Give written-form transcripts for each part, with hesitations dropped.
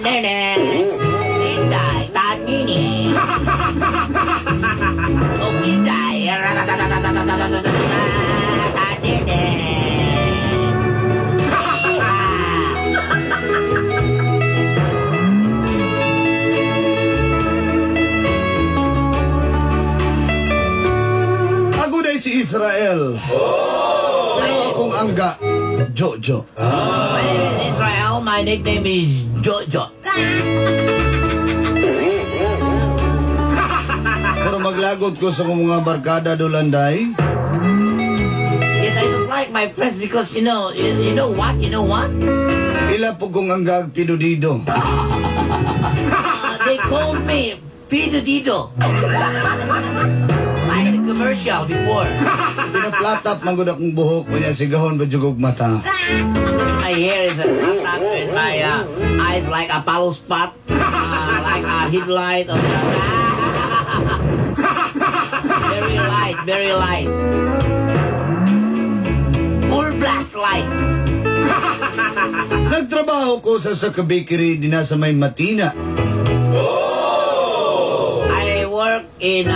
Tanene. Inday, tanini. Oh, inday. Tanene. Ako day si Israel. Pero akong angga, Jojo. My name is Israel. My nickname is Jojo. Pero maglagot ko sa akong mga barkada Dulanday. Yes, I don't like my friends because you know what? You know what? Ila po kong anggag pinudido. They called me Peter Dito. Like the commercial before. Pinaplatap man gud akong buhok kunya sigahon ba jugog mata. My hair is a flat and my eyes like a palo spot, like a headlight of the very light, very light. Full blast light. Nagtrabaho ko sa Saka Bakery dinha sa may Matina. I work in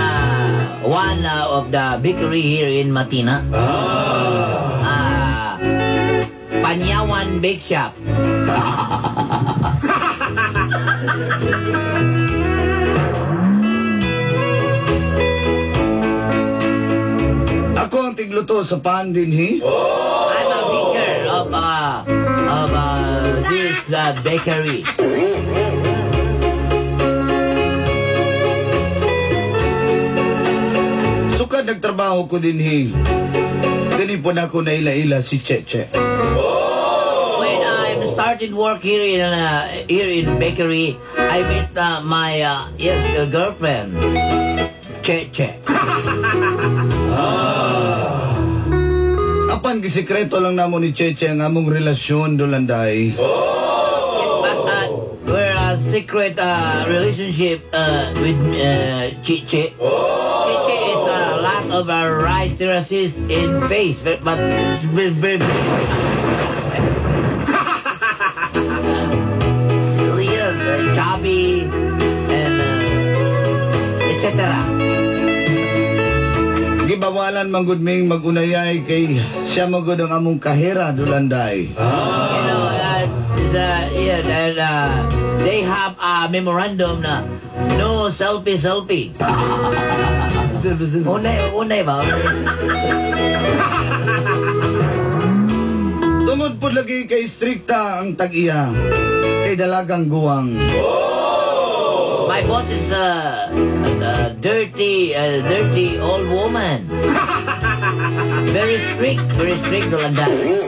one of the bakery here in Matina. Panyawan Bake Shop. Ako ang tigluto sa pan dinhi. I'm a baker of this bakery. Sukad nagtrabaho ko dinhi. Dini po na ako naila-ila si Cheche. When I started work here in bakery, I met my yes girlfriend, Cheche. Apan gisikreto lang namo ni Cheche ang among relasyon, Dulanday. But we're a secret relationship with Cheche. Cheche is a lot of rice terraces in face, but it's very, very, yes, chubby and etc. Gibawalan man gud ming magunayay kay siya man gud ang among kahera, Dulanday. Yes, and they have a memorandum na no selfie selfie. Unay, unay ba? Tungod po lagi kay strikta ang tag-iya kay dalagang guwang. My boss is a dirty old woman. Very strict, Dulanday.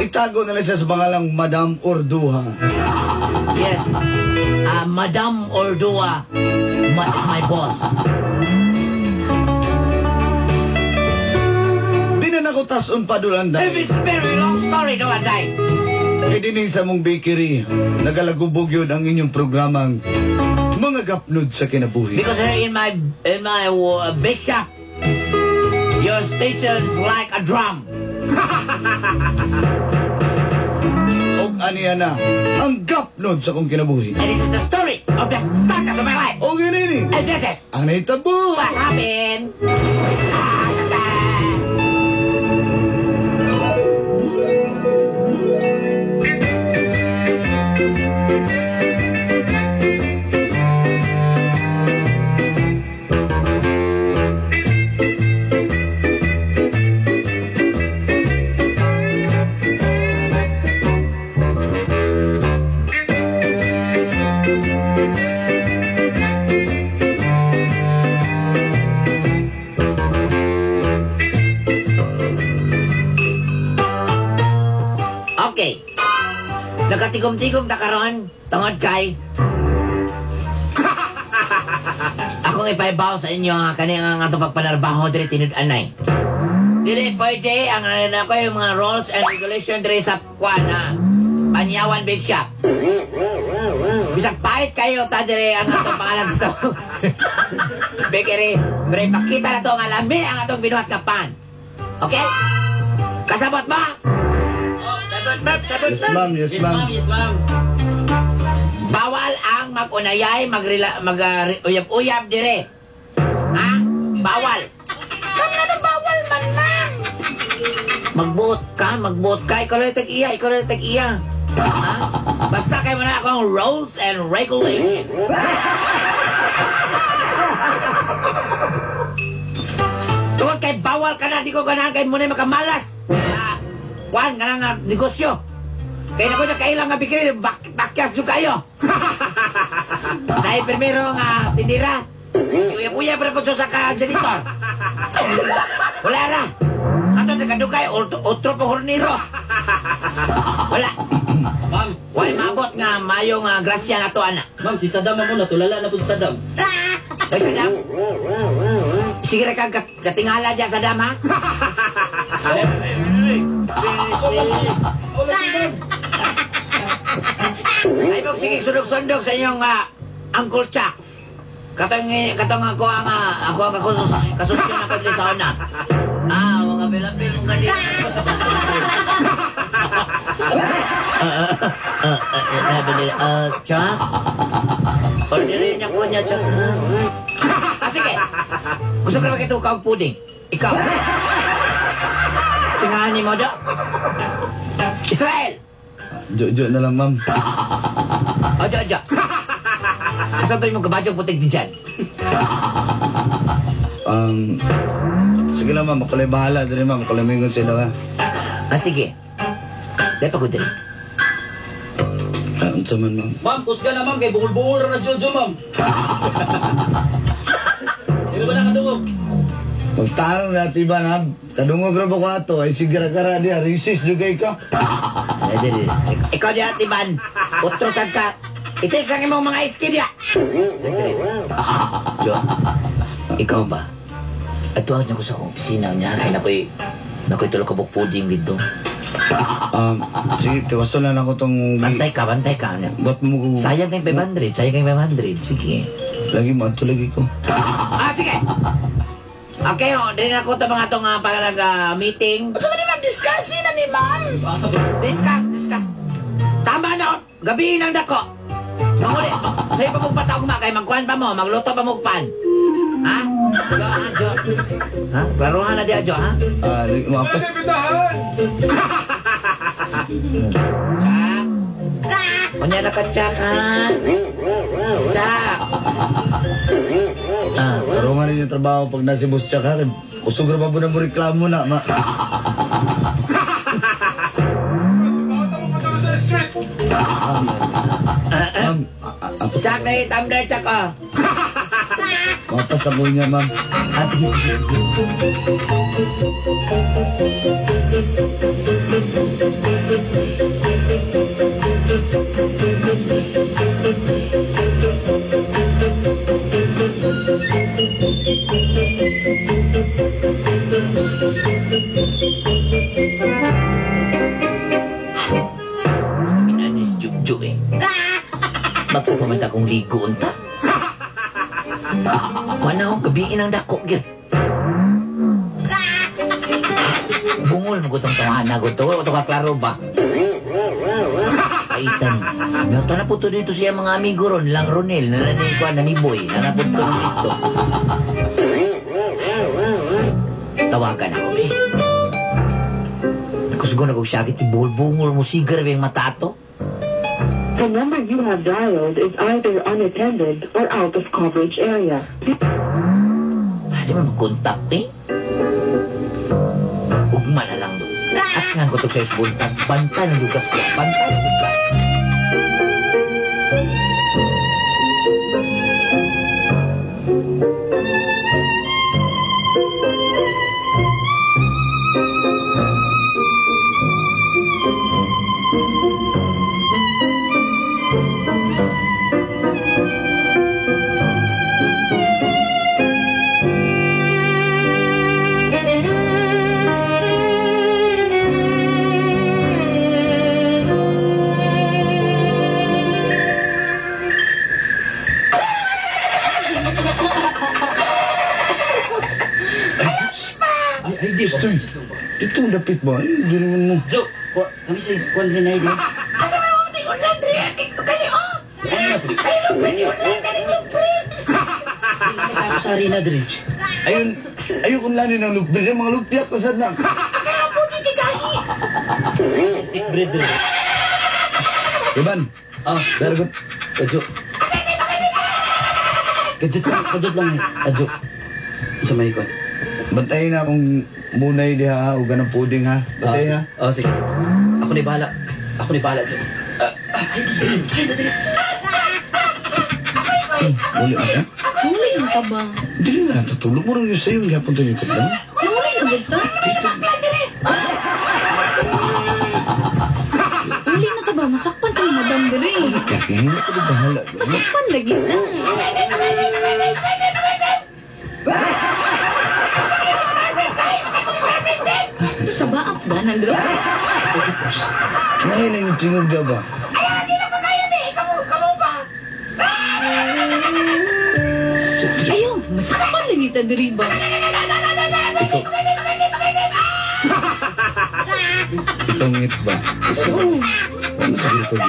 Itago na lang siya sa pangalang Madam Orduha. Yes, Madam Ordua, my boss. Di na nako tason pa, Dulanday. It's a very long story, Dulanday. Kay dinhi sa mong bakery, nagalagubog yun ang inyong programang Mga Gapnod sa Kinabuhi. Because here in my bake shop, your station's like a drum. Og aniya na, ang gapnod sa kong kinabuhi. And this is the story of the start of my life. Og ini And this is ang nahitabo. What happened. Okay. Nakatigom-tigom na karon tungod kay akong ipahibaw sa inyo nga kani ang atong pagpanarbaho diri tinud-anay. Dili pwede ang ano ko yung mga rules and regulation diri sa kuan ha. Panyawan Big Shop. Bisag pahit kayo ta diri ang atong pangalan sa Bakery. Pero ipakita na to nga lami ang atong binuhat nga pan. Okay? Kasabot ba? Sabot, ma'am. Sabot, Yes, ma'am. Yes, ma'am. Yes, ma'am. Bawal ang mag-unayay, mag-uyab-uyab dire. Ha? Bawal. Ma'am, ano bawal man, ma'am? Magbuot ka, magbuot ka. Ikaw lang tag-iya, ikaw lang tag-iya. Ha? Basta kayo mo na akong rules and regulation. Tungkol kay bawal ka na, di ko ganahan kay muna makamalas. Kuan ka na nga negosyo. Kaya na ko na kailang nga bikini, bakyas yung kayo. Dahil primero nga tindira. Uyab-uyab na po sa ka janitor. Wala na. Ato nagkadugay, otro pa horniro. Wala. Ma'am. Why mabot nga mayo nga grasya na to, ana. Ma'am, si Saddam ako, natulala na po si Saddam. Ay, Saddam. Sige ra kang katingala dyan, Saddam, ha? Ay, mo sige sundog-sundog sa inyong Uncle Chuck. Katong ako ang kasusyon ako dili sa una. Ah, mga bilapil mong gani. Chuck? Orderin niya ko niya, Chuck. Ah, sige. Gusto ko naman ito og puding. Ikaw. Singahan ni mo, do. Israel! Jo, na lang, ma'am. Ojo, ojo. Asa to yung kabadyong puting di dyan? Sige lang, ma'am. Ako lang bahala. Dali, ma'am. Ako lang mingon sila, ha? Ah, sige. Dahil pagod dali. Ah, unsa man, ma'am? Ma'am, kusga na, ma'am. Kay bungol-bungol na si Jojo, ma'am. Sino ba nakadungog? Magtarong na, tiba na. Kadungog ra ba ko ato? Ay, sigara-gara diya. Racist, jugay ka. Ay, dali. Ikaw diya, Tiban. Utro sad ka. Itik ang imong mga iski diya. Dali. Jo, ikaw ba? Atuhan niya ko sa akong opisina niya. Kaya nakoy tulog ka puding dito. Sige, tiwason lang ako tong... Bantay ka, bantay ka. Ba't mo ko... Sayang kayong 500, sayang kayong 500. Sige. Lagi mo, ato lagi ko. Ah, sige. Okay, oh, din ako ito mga itong pag meeting. Unsa man ni ma'am discussion na ni ma'am? Discuss, discuss. Tama na, oh. Gabihin ang dako. Manguli, sa'yo pa mong patawag ma, kay magkuhan pa mo, magluto pa mo pan. Ha? Jo, ha, Jo? Ha? Klaruhan na diya, Jo, ha? Ah, mapas... Chak. Unya na ka, Chak, ha? Chak. Ah, Tarungan ninyo trabaho pag nasa boss Chuck, ha? Kusog ra ba po na mo reklamo na, ma? Ma'am, Chak, na tumbler, Chak, oh. mapas ako niya, ma'am. Ah, sige, sige, sige. Inanis Juju eh. Magpupamanta akong ligo unta. Wala akong gabiin ang dako gyud. Bungol mo gutong tawahan na guto. Ito ka klaro ba? Paitan. Meron na po to dito siya mga amigo ron. Lang Ronel, nananikuan na ni Boy. Nanapunto dito. Tawagan ako, be. Nakusgo na kong syakit. Bungol mo sigar yung mata ato. The number you have dialed is either unattended or out of coverage area. Di man mag-contact eh. Ugma na lang. At nga ko sa isbuntag. Banta ng dugas ko. Banta ng dugas. Ay, di ba? Stoy. Dito ang dapit ba? Ay, di naman mo. Jo, kami sa kuan rin ay di. Asa may mga tingol lang, Dre? Kito kani, oh! Ano na dre? Ay, lupin yun lang, kani lupin! Kami sa ako sa arena dre. Ayun, ayun kung lani ng lupit. Yung mga lupiak pa sad na. Akala po ni Kikahi! Stick bread dre. Iban, Ah, daragot. Adjo. Kadjot lang, kadjot lang eh. Adjo. Sa may kuan. Bantayin na akong munay diha ha, o ganang puding ha. Bantayin ha. Oh, sige. Ako ni bahala. Ako ni bahala, Jo. Ay, di. Ay, di. Uli ka. Huli na ka ba? Dili na natutulog mo rin yun sa'yo. Gihapon tayo yung kapatid. Huli na gud ta? Huli na ta ba? Masakpan ta ni madam diri. Kaya hindi ko na bahala. Masakpan lagi ta. Sa baak ba nandre? Ngayon na yung tingog niya ba? Ayaw, masakpan lagi ta diri ba? Ikaw. Ikaw ngit ba? Oo. Ano siguro pag...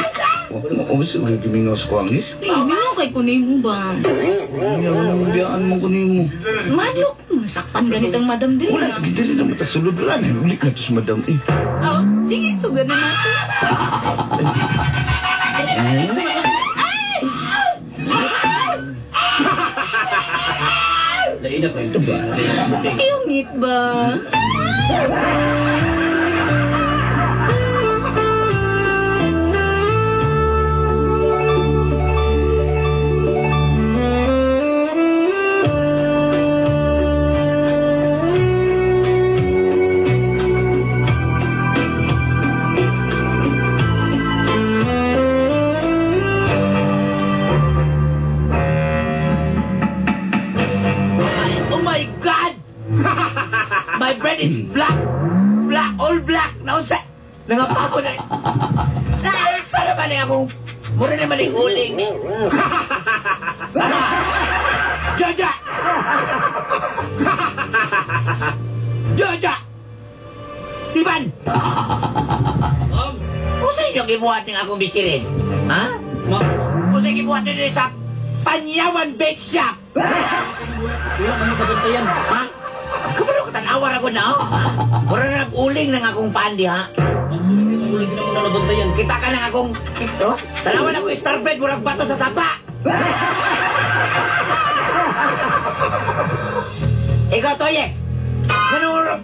O siguro gimingaw sa kuwangit? Ay, mingaw kay kunay mo ba? Hindi ako nang biyaan mo kunin mo. Madlok, masakpan ganitang madam diri. Wala, hindi rin naman tasulod. Wala na, ulit na to si madam eh. Oh, sige, sugdan na natin. Lain na pa. Ito ba? Ayaw, ngit ba? Oh my God! My bread is black! Black! All black! Naunsa! Nangapako na. Naunsa naman eh akong... Mura naman yung uling ni. Tama! Joja! Joja! Ivan! Ma'am, Usa inyo gibuhat ng akong bikirin? Ha? ma'am. Usa gibuhat ninyo sa Panyawan Bake Shop! Wala kami kabantayan. Ha? Kabalo ka tanawa ra ko na, oh. Mura na nag-uling ng akong pandi, ha? Ma'am, sorry kayo. Wala ka naman nabantayan. Kita ka ng akong... Ito? Tanawa na akong star bread, murag bato sa sapa! Ikaw, Toyex! Manurap!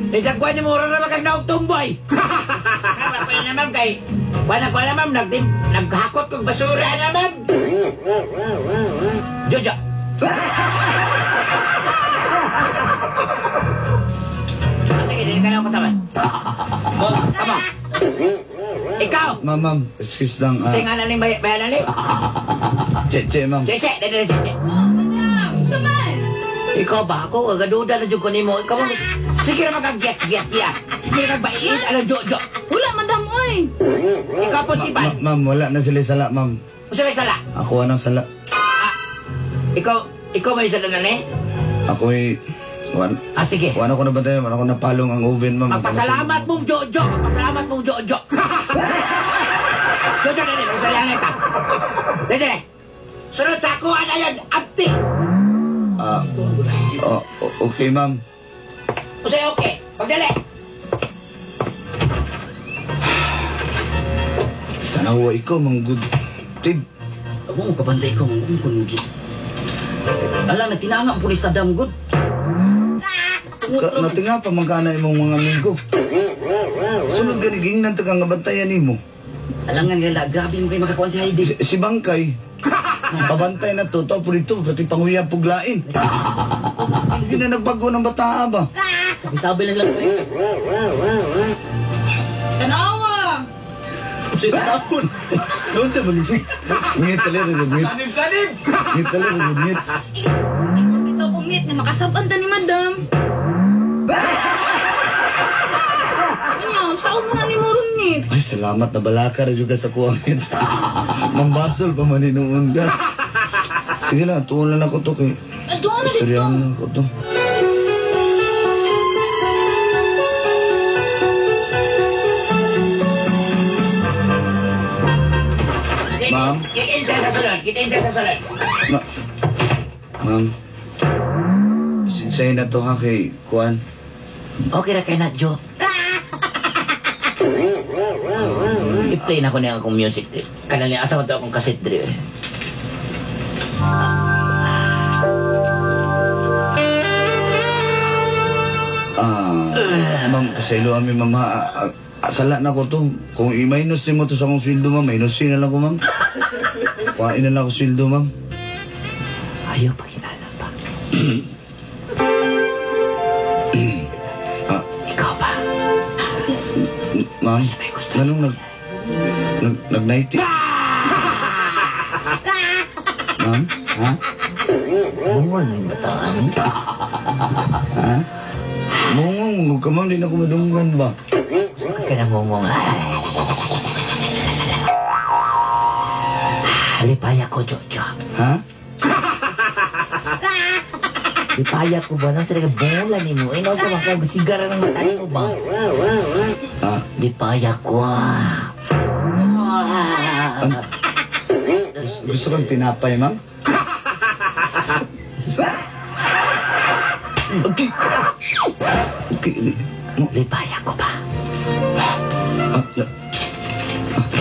Nidagwan ni mura na magkag naog tumboy! Ma'am, ako na ma'am kay... Wala ko na ma'am, naghakot kong basura na ma'am! Jojo! Ah, sige, dili ka na ako kasama. Ma'am, Kamo! Ikaw! Ma'am, ma'am, excuse lang. Kasi nga naling bayanan ni? Che, che, ma'am. Cheche! Dali, dali, cheche! Oh, madam, saman. Ikaw ba? Ako, kagaduda na dyan ko nimo. Ikaw mo, sige na magkagyat-gyat yan. Sige na magbaiin, ano, jo-jo. Wala, madam, oy. Ikaw po, Tiban. Ma'am, wala na sila sala, ma'am. Unsa may sala? Ako anang sala. Ah, ikaw may sala na ni? Ako'y... Wan, Ah, sige. wala ko na ba tayo? Wala ko napalong ang oven, ma'am. Magpasalamat mong Jojo! Magpasalamat mong Jojo! Jojo, dali, magpasalamat ka. Dali, dali. Sunod sa ako, ano yun? Abdi! Ah, oh, okay, ma'am. Usay, okay. Pagdali. Tanawa ikaw, mang good. Tib, Ako mo kabantay ko, ma'am. Kung kunugi. Ala, nagtinanga po ni Saddam, good. Natinga pa man kana imong mga amigo. Sunod gani gingnan ta ka nga bantayan nimo. Alangan nga, grabe mo kayo makakuan si Heidi. Si Bangkay, pabantay na to, to dito, pati panguya puglain. Hindi na nagbago ng bataa ba? Sabi-sabi lang sila sa Tanawa. Sa tapon. Noon sa balisi. Ngit talaga, ngit. Sanib, sanib! Ngit talaga, ngit. Ito ko ngit na makasaban ta ni madam. Ano, saan mo na ni Moron ngit? Ay, salamat na balaka rin juga sa kuwang ngit. Mambasol pa man inuun ka. Sige na, tuon lang ako to kay. As doon na dito. Istoryahan ko to. Kitain sa sulod. Ma'am, sinsay na to ha kay Kuan. Okay ra kay na, Joe. I-play na ko niya akong music. Kanal niya, asa man to akong cassette diri. Ma'am, pasaylo ami, ma'am, ha. Sala na ko to. Kung i-minus ni mo to sa akong sweldo, ma'am, minus na lang ko, ma'am. Kuhain na lang ako sweldo, ma'am. Ayaw pa kinala pa. Ikaw ba? Ma'am, anong nag-90? Ma'am, ha? Bungol na yung bataan. Ha? Mungong, huwag ka, ma'am, di na ko madunggan ba? Gusto ka ka nangungong. Lipaya ko, Jojo. Ha? Lipaya ko ba? Nang sila bola ni mo. Inaw sa mga sigara ng mata mo ba? Lipaya ko. Gusto kang tinapay, ma'am? Okay. Okay. Lipaya ko ba?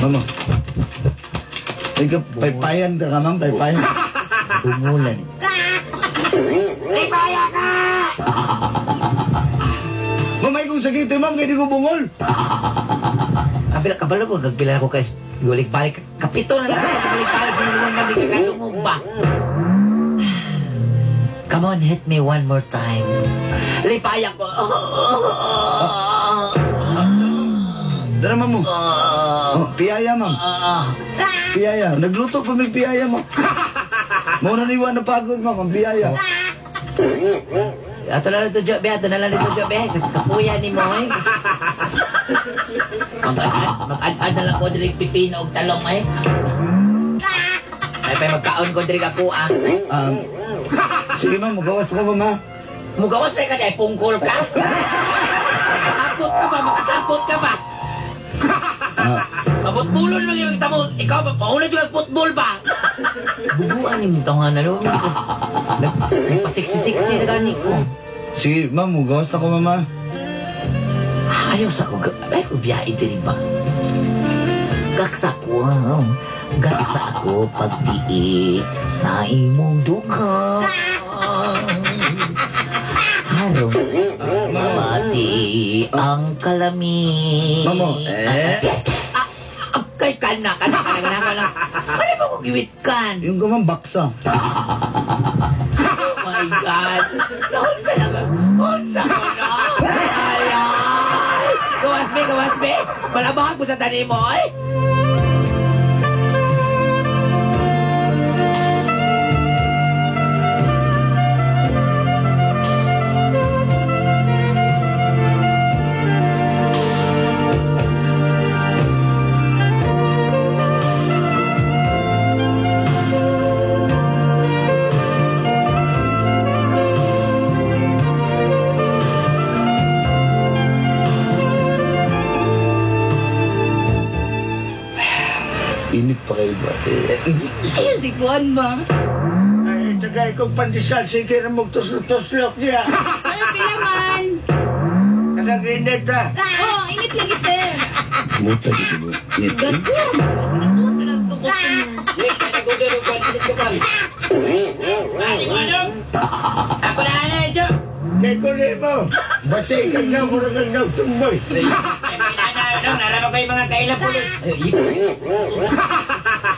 Mama. Ikaw, paypayan ka ma'am? Paypayan. Bumulan. Lipaya ka! Ma'am, ay kong sakit eh, ma'am. Kaya di ko bungol. Kabila, kabalo ko. Kagpila ko kay balik-balik. Kapito na lang ako. Balik-balik sa mga ma'am. Di ka kadungog ba? Come on, hit me one more time. Lipaya ko. Dara, ma'am mo. Oh, piyaya, ma'am. Piyaya. Nagluto pa may piyaya mo. Mura ni Juan na pagod, ma'am. Ang piyaya. Ato na lang ito, Jobe. Ato na lang ito, Jobe. Kapuya ni mo, eh. Mag-ad-ad na lang ko diri pipino og talong, eh. Ay, pa magkaon ko diri ako, ah. Sige, ma'am. Mugawas ko ba, ma? Mugawas ay ka dahil pungkol ka? Makasapot ka ba? Makasapot ka ba? Mabutbulon lang yung tamo. Ikaw ba? Pauna yung football ba? Bubuan ni mong tawanan. Ano? Nagpasiksi-siksi na gani ko. Sige, ma'am. Mugawas na ko, mama. Ayaw sa ko. Ay, ko biyahe diri ba? Gaksa ko. Gaksa ako pagtiit sa imong dukha. Harong mabati ang kalami. Mamo, eh? Kay kana, kana, kana, kana, kana. Ano ba ko giwit kan? Yung gamang baksa. Oh my God! Naunsa na ba? Unsa ko na? Ay, ay! Gawas be, gawas be! Malabahan ko sa tanim mo, eh! Init pa kayo ba? Ayun si Juan ba? Ay, tagay kong pandesal, sige na magtuslok-tuslok niya. Sir, pila man. Kanang init ha. Oh, init lagi, sir. Muta dito ba? Init. Gagawin. Kasi nasuot sa nagto customer. Ako na, ano, Jo? Kay ko rin mo. Basta ikaw na, mura kang nagtumboy. Nalaman ko yung mga kailan po.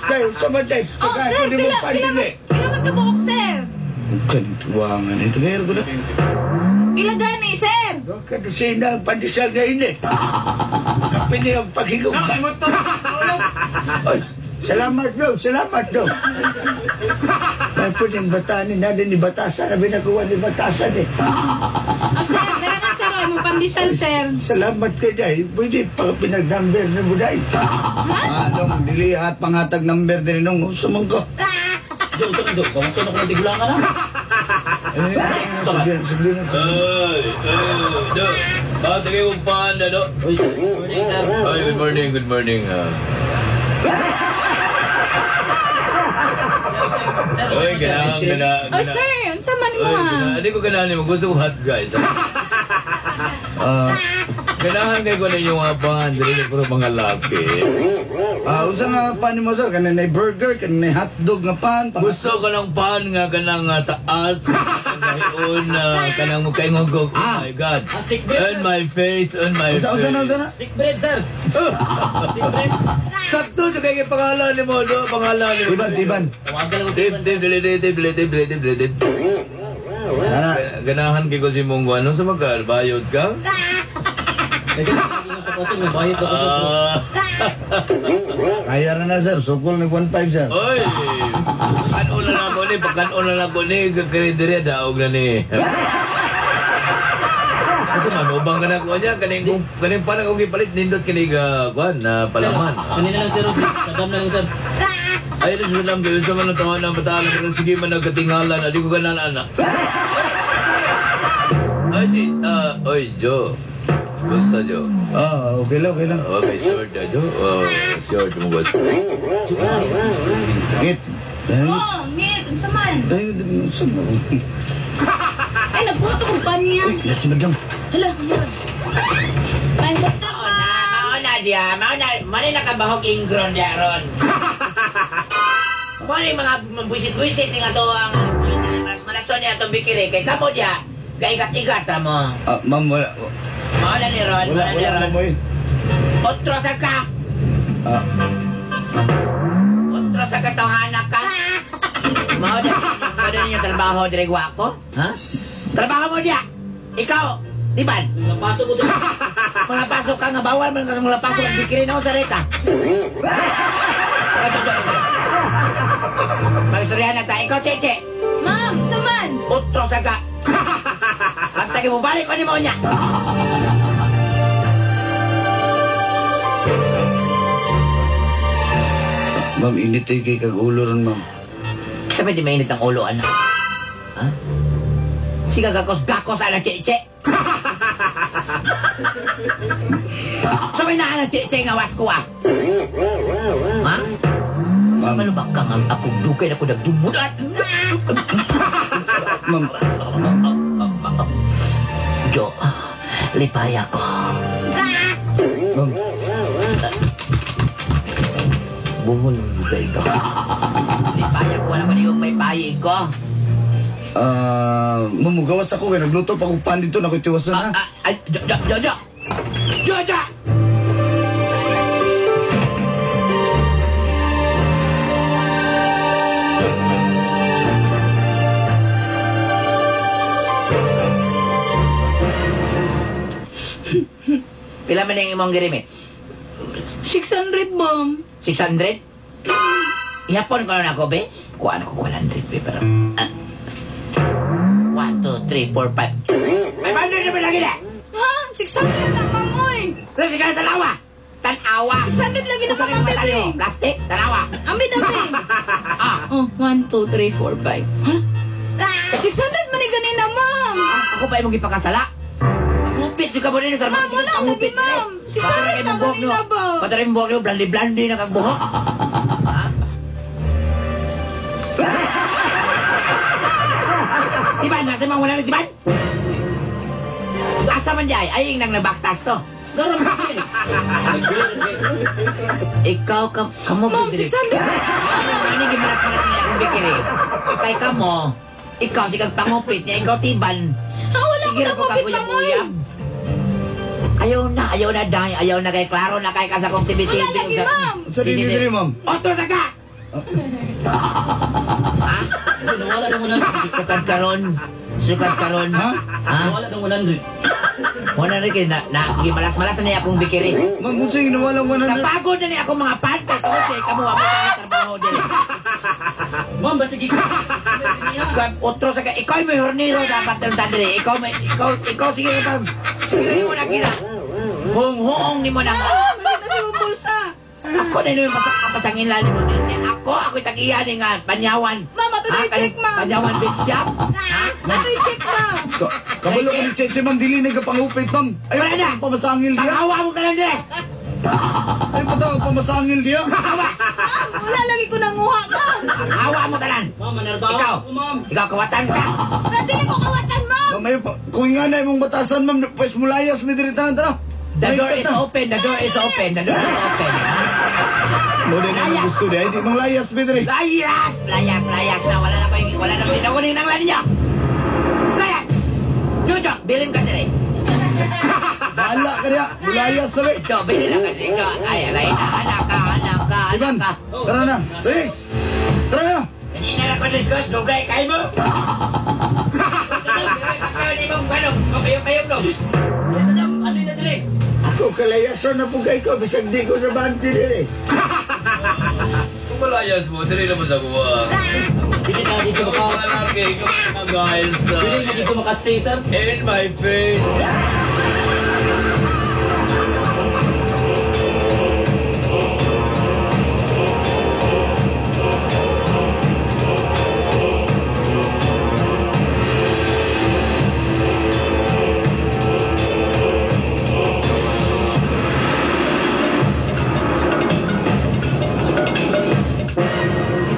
Kay, sumatay. Oh, Tagay sir, ko ni mo pila, pila, pandili. pila man kabuok, sir. Kaning tuwangan. Ito kaya ko na. Pila gani, sir. Kadusina ang pandesal nga init. Kapili ang paghigong ba? Ay, salamat daw, salamat daw. May po yung batanin natin ni Batasan na binakuha ni Batasan eh. Oh, sir, dara na, sir. Ay, mong pandesal, sir. Salamat kay Day. Pwede pa pinag-number na mo, Day. Ah, dong, dili hat pangatag number din nung sumang ko. Jo, jo, jo. Kamusta na ko ng tigulangan ha? Eh, sige, sige. Ay, ay, do. Bakit kayo kong panda, do? Uy, sir. Good morning, sir. Ay, good morning, good morning. Ah. Oy, ganahan, ganahan. Oh, sir, unsa man mo Oy, ha? ganahan. Di ko ganahan mo. Gusto ko hot guys. Ah, Ganahan kay ko ninyo mga pan. Dili ko puro mga laki. Unsa nga pan mo sir? Kanang burger, kanang hotdog nga pan. Gusto ko ng pan nga kanang taas, kanang kanang mukaingog ko. Oh my God. Stick bread, On my face, on my Unsa face. unsa na unsa na? Stick bread, sir. Stick bread. Sakto sa kay pangalan ni mo, do pangalan ni mo. Iban, iban. Tawagan lang ko. Tip, tip, dili, dili, dili, dili, dili, dili, dili. Ana, Ganahan kay ko si mong ano sa magkal, bayot ka? Sa pasig, may bayad ako sir. Ah, kaya na na sir, sukol ni 15 sir. oy. Pagkanon na ako ni, pagkanon na ako ni, kakarinderya daog na ni. Kasi manubang ka na ko niya, kaning kaning parang kung ipalit nindot kini ga kuan na palaman. Kanina lang sir, Saddam na lang sir. Ay, na sa salam kayo sa mga taon ng bataan pero sige man nagkatingalan, adi ko ganan anak. Ay si, oy Joe. Gusto Joe. Ah, okay lang, okay lang. Okay, short na Joe. Oh, short mo gusto. Ngit. Dahil, Oh, ngit, unsa man? dahil, unsa mo? Ay, nagbuhat akong pan niya. Uy, nasi madam. Hala, hala. Ay, buntag, ma'am. Mauna diya, mauna, mauna nakabahog ingron diya ron. Mauna yung mga buisit-buisit ni nga to ang mas malason niya itong bikiri. Kay kamo diya, gaigat-igat ra mo. Ah, ma'am, wala. Mauna ni Ron, Wala, mauna ni wala, Ron. ma'am, oy. Otro sa ka, Ah, otro sa katawhana ka. Mauna, mauna ninyo trabaho diregwa ko? Ha? Trabaho mo diya. Ikaw, Tiban, Napasok ko doon. mga pasok ka nga bawal man ka mga pasok ang bikiri na sa reta. Magstoryahan na tayo. Ikaw, Cheche, Ma'am, unsa man? utro sa ka. Pagtagi mo, balik ko ni mo niya. ma'am, init ay kay kag ulo ron, ma'am. Sa di mainit ang ulo, anak. Ha? Sige, gakos, gakos, anak, Cheche. Sa may naan, Cheche, nga was ko, ah. Ha? Ma'am, Ano ba ka nga akong dugay na ko nagdumulat? ma'am, ma'am, Jo, lipaya ko. ma'am. Bungol ang dugay ko. Lipaya ko, wala ko niyong may payig ko. Ah, ma'am, mugawas ako kay nagluto pa akong pan dito na ko'y tiwason ha. Ay, Jo, Jo, Jo, Jo! Jo, Jo! Pila man ang imong girimit? 600, ma'am. 600? Ihapon ko na ako, be. Kuhaan ako 100, be, pero... 1, 2, 3, 4, 5. 500 naman lagi na! Ha? 600 na, ma'am, oy. Pero sige na, tanawa! Tanawa! 600 lagi na, Usa ma'am, rin matali mo. bebe. Plastic, tanawa! Ambi, ambi. Ah, Oh, 1, 2, 3, 4, 5. Ha? 600 man ni ganina, ma'am. ako pa imong gipakasala. Pangupit yung kabo nino. Ma'am, wala lagi, ma'am. 600 na ganina ba? Patarin buhok niyo, blandi-blandi na kang buhok. Ha? Tiban, nasa mga wala na tiban? Asa man jay, ay nang nabaktas to. Ikaw, kamo Ma'am, 600. Ano yung malas-malas niya akong bikiri? Kay kamo, ikaw sigang pangupit niya, ikaw tiban. Ha, wala Sige ko ra po pangupit, kang ma'am, oy. uyab-uyab. Ayaw na dahil, ayaw na kay klaro na kay kasa kong TV-TV. Wala lagi, ma'am. Sa dili dili, ma'am. Otro na ka! Ha? Nawala ng 100. Sukad karon. Sukad karon. Ha? Ha? Nawala ng 100. Wala rin kay na, na gimalas-malas na niya akong bikiri. Ma'am, kung sa'yo ginawa lang 100. Napagod na niya akong mga pantay. Tungod kay kamo, wa mo tayo trabaho dili. Ma'am, basta gig. Otro sa ka, ikaw may horniro dapat ng tandere. Ikaw may, ikaw sige ka Sige mo na kila. Hung-huong ni mo na. Ah, balik na sa imong bulsa. Ako na yung pasangin lali mo. Ako, ako'y tagiyan ni nga, panyawan. Ma'am, ato na i-check, ma'am. Panyawan big shop. Ha? Ato i-check, ma'am. Kabalo ko ni Cheche, ma'am, dili na ka pangupit, ma'am. Ay, Wala na. pamasangil niya. Pangawa mo ka lang dire. Ay, pa pamasangil diya. Hawa! Ma'am, wala lagi ko nanguha, ma'am. Ang hawa mo tanan. Ma'am, manarbaho Ikaw. ako, ma'am. Ikaw kawatan ka. Dili ko kawatan, ma'am. Ma'am, ayo pa. Kung nga na imong batasan, ma'am, pwes mulayas mi diri tanan tara. The door Balik is ta. open, the door is open, the door is open. Mo din ang gusto di ay di mang layas mi diri. Layas! Layas, layas na. Wala na kayo, wala na kayo. Ng lan niya. Layas! Jojo, bilin ka diri. Bahala ka diya. Mulayas sabi. Jo, bilin na ka diri. Jo, ay, alay na. Anak ka, anak ka, anak Ivan, ka. tara na. Thanks. Tara na. Kanina na ko discuss, dugay kay mo. Ikaw ni mong ano, kayo no. Yes, Saddam, alin na dire. Ako kalayason na pugay ko, bisag di ko trabante diri. Kung malayas mo, dili na mo sa kuha. Dili na dito Ikaw maka... mga lalaki, ikaw mga guys. Dili na dito makastay, sir. In my face.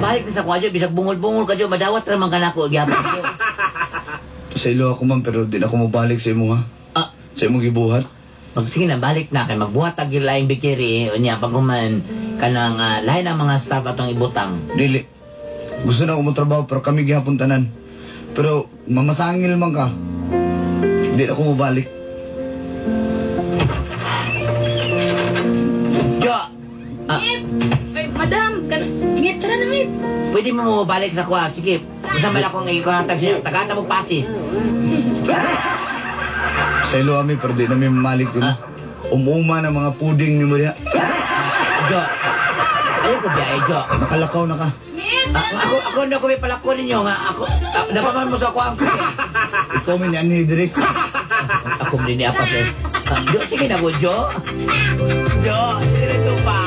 Balik na sa kuha, Jo. Bisag bungol-bungol ka, Jo. Madawat naman ka na ako. Gyapon, Jo. Sa ilo ako ma'am, pero di na ako mobalik sa imo ha. Ah, Sa imong gibuhat. Pag sige na balik na kay magbuhat og laing bakery unya pag human kanang lahi ng mga staff atong ibutang. Dili. Gusto na ako mo trabaho pero kami gihapon tanan. Pero mamasangil man ka. Di na ako mobalik. Jo, Ngit. Ay, madam, kan ngit tara na ngit. Pwede mo mo balik sa kuha. Sige, sa man akong ikuhatag siya. Tagata mo pasis. Sa ilo ami pero di na mi mamalik din. Umuma na mga puding ni mo diha. Jo, ayoko biyahe, Jo. Nakalakaw na ka. Ngit. Ako na ko may palako ninyo nga. Ako, napaman mo sa kuha ang kusin. Ikaw man yan ni diri. Ako mo din ni Apa, sir. Jo, sige na ko, Jo. Jo, sige na, Jo pa.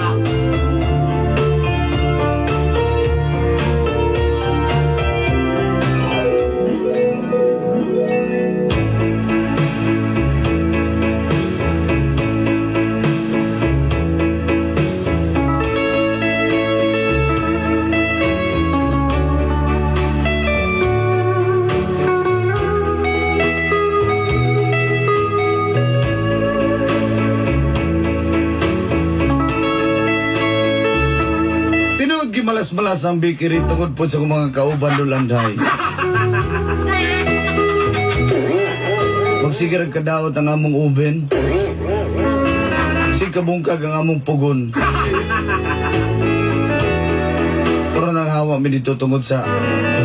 Tinuod gimalas-malas ang bakery tungod po sa akong mga kauban dulanday. Magsigira kadaot ang among oven. Sigkabungkag ang among pugon. Pero nanghawa mi dito tungod sa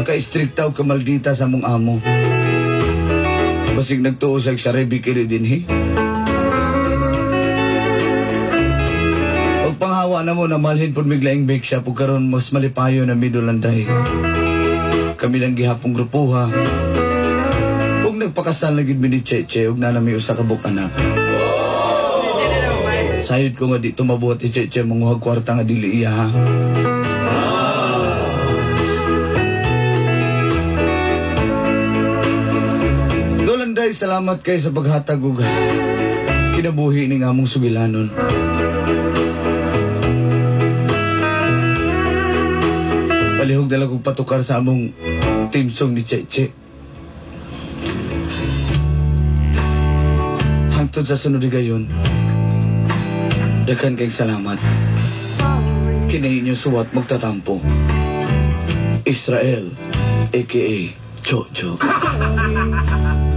ka-stricta o kamaldita sa among amo. Basig nagtuo sa sa bakery din, he. Og panghawa na mo na malhin pud miglaing bake shop ug karon mas malipayo na midulanday. Kami lang gihapong grupuha. Ug nagpakasal na gid mi ni Cheche ug naa mi usa ka buok anak. Sayod ko nga di tumabuhat si Cheche manguhag kwarta nga dili iya ha. Dolanday, salamat kay sa paghatag og kinabuhi ning among sugilanon. Palihog dala kong patukar sa among team song ni Cheche. Hangtod sa sunod gayon, daghan kayong salamat. Kini inyo suwat magtatampo. Israel, aka Jojo. Sorry.